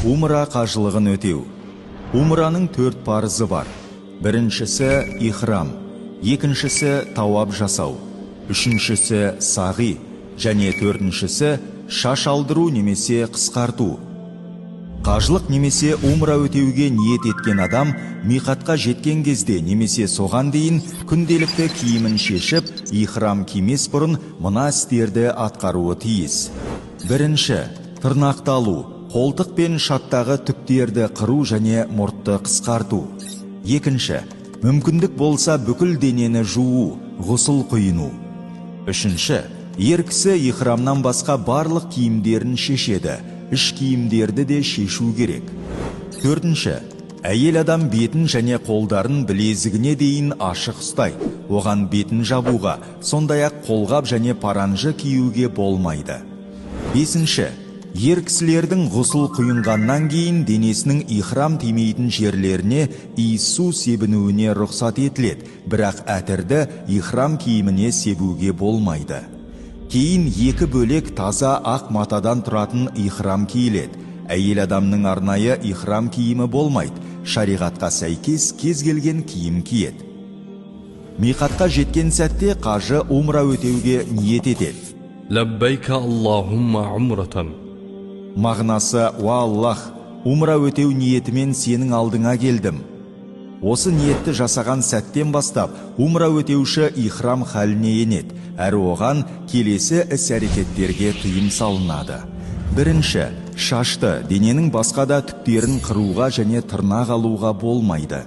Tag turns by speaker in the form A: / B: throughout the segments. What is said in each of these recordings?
A: Умра қажылығын өтеу. Умраның 4 парызы бар. Біріншісі ихрам, екіншісі тауап жасау, үшіншісі сағи және төртіншісі шаш алдыру немесе қысқарту. Қажылық немесе умра өтеуге ниет еткен адам миқатқа жеткен кезде немесе соған дейін күнделікті киімін шешіп, ихрам кимес бұрын мына істерді атқаруы тиіс. Бірінші, тырнақты алу, қолтық пен шаттағы түктерді қыру және мұртты қысқарту. Екінші, мүмкіндік болса бүкіл денені жуу, ғұсыл құйыну. Үшінші, ер кісі ихрамнан басқа барлық киімдерін шешеді, іш киімдерді де шешу керек. Төртінші, әйел адам бетін және қолдарын білезігіне дейін ашық ұстайды, оған бетін жабуға, сондай-ақ қолғап және паранжы киюге болмайды. Бесінші, ер кісілердің ғұсыл құйынғаннан кейін денесінің ихрам тимейтін жерлеріне иіс су себінуіне рұқсат етіледі, бірақ әтірді ихрам киіміне себуге болмайды. Кейін екі бөлек таза ақ матадан тұратын ихрам киіледі. Әйел адамның арнайы ихрам киімі болмайды, шариғатқа сәйкес кез келген киім киеді. Миқатқа жеткен сәтте қажы умра өтеуге ниет етеді.
B: Лаббайка Аллахумма умратан.
A: Мағынасы: «Уа Аллах, умра өтеу ниетімен сенің алдыңа келдім». Осы ниетті жасаған сәттен бастап, умра өтеуші ихрам халіне енеді, әрі оған келесі іс-әрекеттерге тыйым салынады. Бірінші, шашты, дененің басқа да түктерін қыруға және тырнақ алуға болмайды.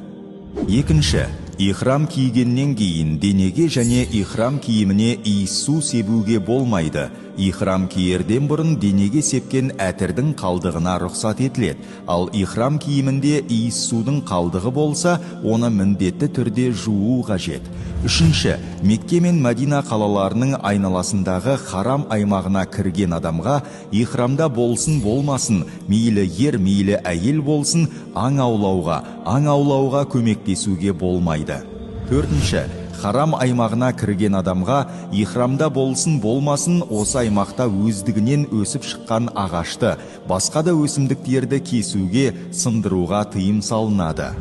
A: Екінші, ихрам кигеннен кейін денеге және ихрам киіміне иіс су себуге болмайды. Ихрам киерден бұрын денеге сепкен әтірдің қалдығына рұқсат етіледі, ал ихрам киімінде иіс судың қалдығы болса, оны міндетті түрде жуу қажет. Үшінші, Мекке мен Мәдина қалаларының айналасындағы харам аймағына кірген адамға ихрамда болсын болмасын, мейлі ер, мейлі әйел болсын, аң аулауға көмектесуге болмайды. Төртінші, харам аймағына кірген адамға ихрамда болсын болмасын осы аймақта өздігінен өсіп шыққан ағашты, басқа да өсімдіктерді кесуге, сындыруға тыйым салынады.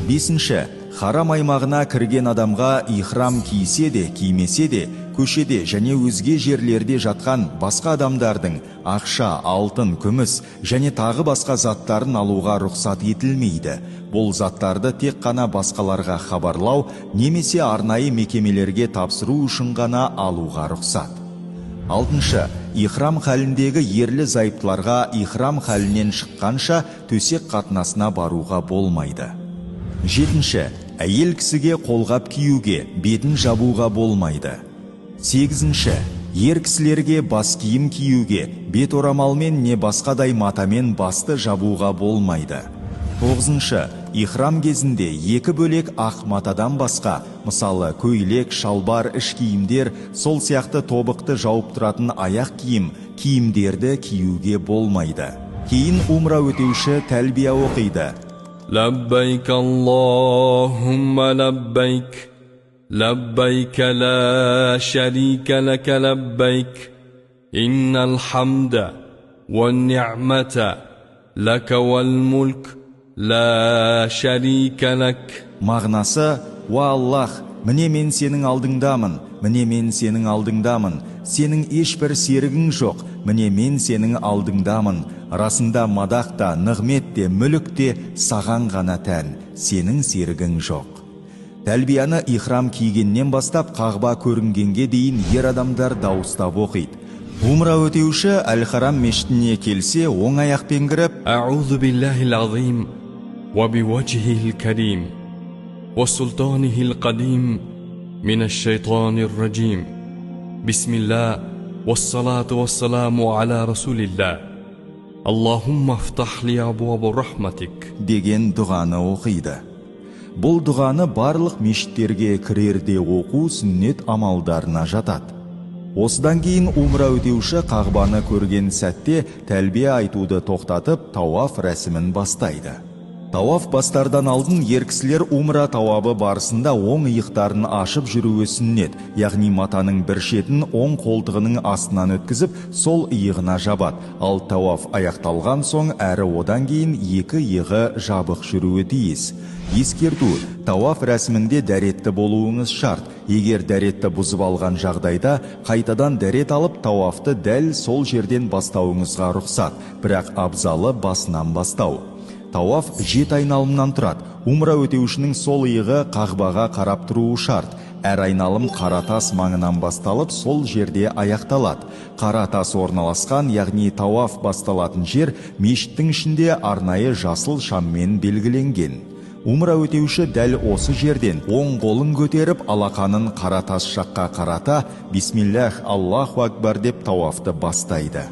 A: Бесінші, харам аймағына кірген адамға ихрам кисе де, кимесе де, көшеде және өзге жерлерде жатқан басқа адамдардың ақша, алтын, күміс және тағы басқа заттарын алуға рұқсат етілмейді. Бұл заттарды тек қана басқаларға хабарлау немесе арнайы мекемелерге тапсыру үшін ғана алуға рұқсат. Алтыншы, ихрам халіндегі ерлі зайыптыларға ихрам халінен шыққанша төсек қатынасына баруға болмайды. Жетінші, әйел кісіге қолғап киюге, бетін жабуға болмайды. Сегізінші, ер кісілерге бас киім киюге, бет орамалмен не басқадай матамен басты жабуға болмайды. Тоғызыншы, ихрам кезінде екі бөлек ақ матадан басқа, мысалы көйлек, шалбар, іш киімдер, сол сияқты тобықты жауып тұратын аяқ киім, киімдерді киюге болмайды. Кейін умра өтеуші тәлбия оқиды.
B: Лаббайк Аллахумма лаббайк, лаббайк ла шарика лака лаббайк, иннал хамда ван ни'мата лака вал мулк, ла шарика лак.
A: Мағынасы: «Уа Аллах, міне мен сенің алдыңдамын, міне мен сенің алдыңдамын, сенің ешбір серігің жоқ, міне мен сенің алдыңдамын. Расында мадақ та, нығмет те, мүлік те саған ғана тән, сенің серігің жоқ». Тәлбияны ихрам кигеннен бастап Қағба көрінгенге дейін ер адамдар дауыстап оқиды. Умра өтеуші Әл-Харам мешітіне келсе, оң аяқпен кіріп,
B: Аузу биллахил азим ва биважхихил карим ва султанихил қадим минаш-шайтанир ражим. Бисмилла вассалату вассаламу аля расулилла. Аллахумма афтах ли абуаба рахматик
A: деген дұғаны оқиды. Бұл дұғаны барлық мешіттерге кірерде оқу сүннет амалдарына жатады. Осыдан кейін умра өтеуші Қағбаны көрген сәтте тәлбия айтуды тоқтатып, тауаф рәсімін бастайды. Тауаф бастардан алдын ер кісілер умра тауабы барысында оң иықтарын ашып жүруі сүннет, яғни матаның бір шетін оң қолтығының астынан өткізіп, сол иығына жабады. Ал тауаф аяқталған соң әрі одан кейін екі иығы жабық жүруі тиіс. Ескерту, тауаф рәсімінде дәретті болуыңыз шарт. Егер дәретті бұзып алған жағдайда, қайтадан дәрет алып, тауафты дәл сол жерден бастауыңызға рұқсат, бірақ абзалы басынан бастау. Тауаф 7 айналымнан тұрады. Умра өтеушінің сол иығы қағбаға қарап тұруы шарт. Әр айналым қара тас маңынан басталып, сол жерде аяқталады. Қара тас орналасқан, яғни тауаф басталатын жер мешіттің ішінде арнайы жасыл шаммен белгіленген. Умра өтеуші дәл осы жерден оң қолын көтеріп, алақанын қара тас жаққа қарата, Бисмиллах, Аллаху акбар деп тауафты бастайды.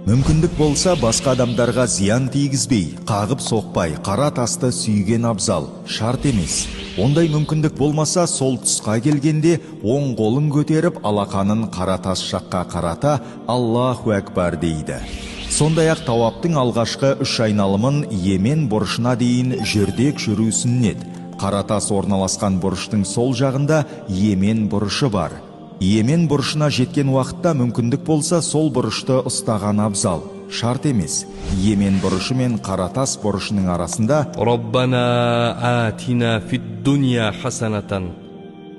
A: Мүмкіндік болса, басқа адамдарға зиян тигізбей, қағып соқпай, қара тасты сүйген абзал, шарт емес. Ондай мүмкіндік болмаса, сол тұсқа келгенде оң қолын көтеріп, алақанын қара тас жаққа қарата, Аллаху акбар дейді. Сондай-ақ тауаптың алғашқы 3 айналымын Йемен бұрышына дейін жүрдек жүру сүннет. Қара тас орналасқан бұрыштың сол жағында Йемен бұрышы бар. Йемен бұрышына жеткен уақытта мүмкіндік болса, сол бұрышты ұстаған абзал, шарт емес. Йемен бұрышы мен қара тас бұрышының арасында
B: Раббана атина фид дуния хасанатан,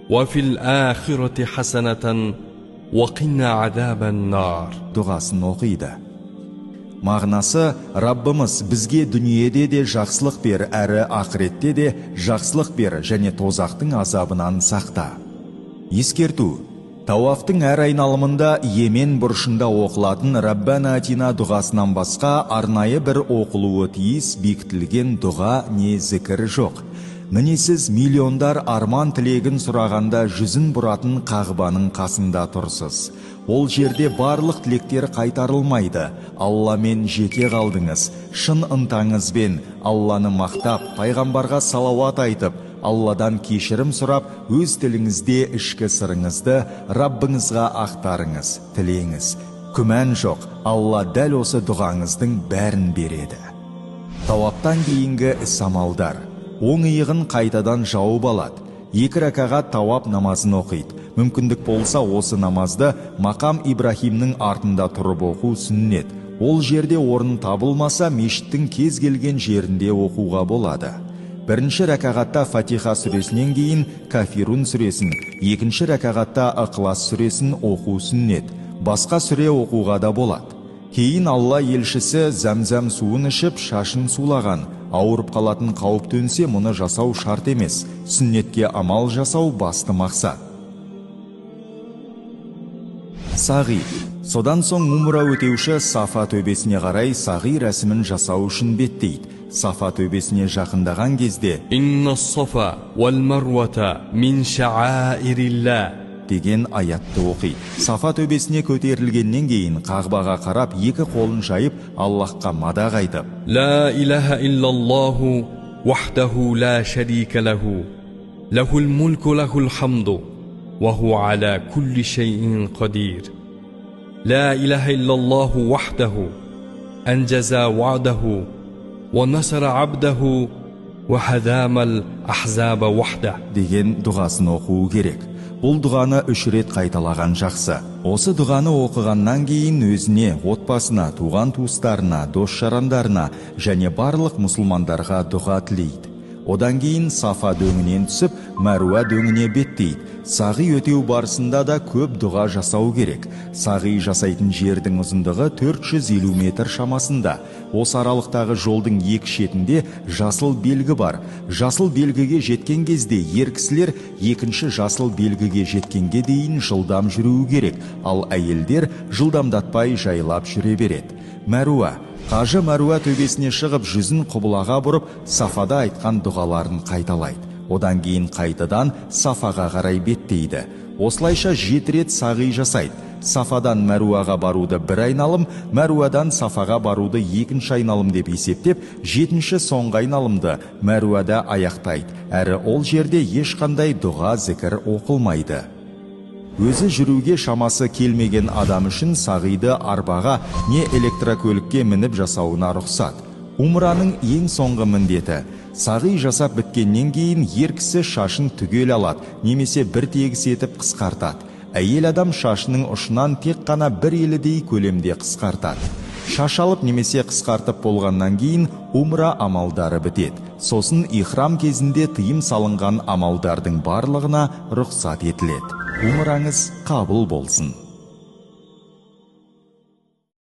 B: уа фил ахирати хасанатан, уа қина азабан нар
A: дұғасын оқиды. Мағынасы, Раббымыз бізге дүниеде де жақсылық бер, әрі ақыретте де жақсылық бер және тозақтың азабынан сақта. Ескерту. Тауафтың әр айналымында Йемен бұрышында оқылатын Раббана атина дұғасынан басқа арнайы бір оқылуы тиіс бекітілген дұға не зікір жоқ. Міне сіз миллиондар арман тілегін сұрағанда жүзін бұратын қағбаның қасында тұрсыз. Ол жерде барлық тілектер қайтарылмайды. Алламен жеке қалдыңыз. Шын ынтаңызбен Алланы мақтап, пайғамбарға салауат айтып, Алладан кешірім сұрап, өз тіліңізде ішкі сырыңызды Раббыңызға ақтарыңыз, тілеңіз. Күмән жоқ, Алла дәл осы дұғаңыздың бәрін береді. Тауаптан кейінгі іс-амалдар. Оң иығын қайтадан жауып алады. 2 ракағат тауап намазын оқиды. Мүмкіндік болса, осы намазды Мақам Ибрахимнің артында тұрып оқу сүннет. Ол жерде орын табылмаса, мешіттің кез келген жерінде оқуға болады. Бірінші рәкағатта Фатиха сүресінен кейін Кафирун сүресін, екінші рәкағатта Ықылас сүресін оқу сүннет. Басқа сүре оқуға да болады. Кейін Алла елшісі зәмзәм суын ішіп, шашын сулаған. Ауырып қалатын қауіп төнсе, мұны жасау шарт емес. Сүннетке амал жасау басты мақсат. Сағи. Содан соң умра өтеуші Сафа төбесіне қарай сағи рәсімін жасау үшін беттейді. Сафа төбесіне жақындаған кезде
B: Инна сафа вал маруата мин шаирилла
A: деген аятты оқиды. Сафа төбесіне көтерілгеннен кейін қағбаға қарап екі қолын жайып Аллаһқа мадақ айтып
B: Ла илаха иллаллаху вахдаху ла шарика лаху лахул мулку лахул хамду ва хуа аля кулли шайин қадир. Ла илаха иллаллаху вахдаху анжаза ваъдаху ва насара абдаху ва хазамал ахзаба вахдах
A: деген дұғасын оқуы керек. Бұл дұғаны 3 рет қайталаған жақсы. Осы дұғаны оқығаннан кейін өзіне, отбасына, туған туыстарына, дос-жарандарына және барлық мұсылмандарға дұға тілейді. Одан кейін Сафа дөңінен түсіп, Мәруа дөңіне беттейді. Сағи өтеу барысында да көп дұға жасау керек. Сағи жасайтын жердің ұзындығы 450 метр шамасында. Осы аралықтағы жолдың екі шетінде жасыл белгі бар. Жасыл белгіге жеткен кезде ер кісілер екінші жасыл белгіге жеткенге дейін жылдам жүруі керек, ал әйелдер жылдамдатпай жайлап жүре береді. Мәруа. Қажы Мәруа төбесіне шығып, жүзін құбылаға бұрып, Сафада айтқан дұғаларын қайталайды. Одан кейін қайтадан Сафаға қарай беттейді. Осылайша 7 рет сағи жасайды. Сафадан Мәруаға баруды бір айналым, Мәруадан Сафаға баруды екінші айналым деп есептеп, 7-ші соңғы айналымды Мәруада аяқтайды. Әрі ол жерде ешқандай дұға зікір оқылмайды. Өзі жүруге шамасы келмеген адам үшін сағиды арбаға не электрокөлікке мініп жасауына рұқсат. Умраның ең соңғы міндеті. Сағи жасап біткеннен кейін ер кісі шашын түгел алады, немесе бір тегіс етіп қысқартады. Әйел адам шашының ұшынан тек қана бір елідей көлемде қысқартады. Шаш алып немесе қысқартып болғаннан кейін умра амалдары бітеді. Сосын ихрам кезінде тыйым салынған амалдардың барлығына рұқсат етіледі. Умраңыз қабыл болсын.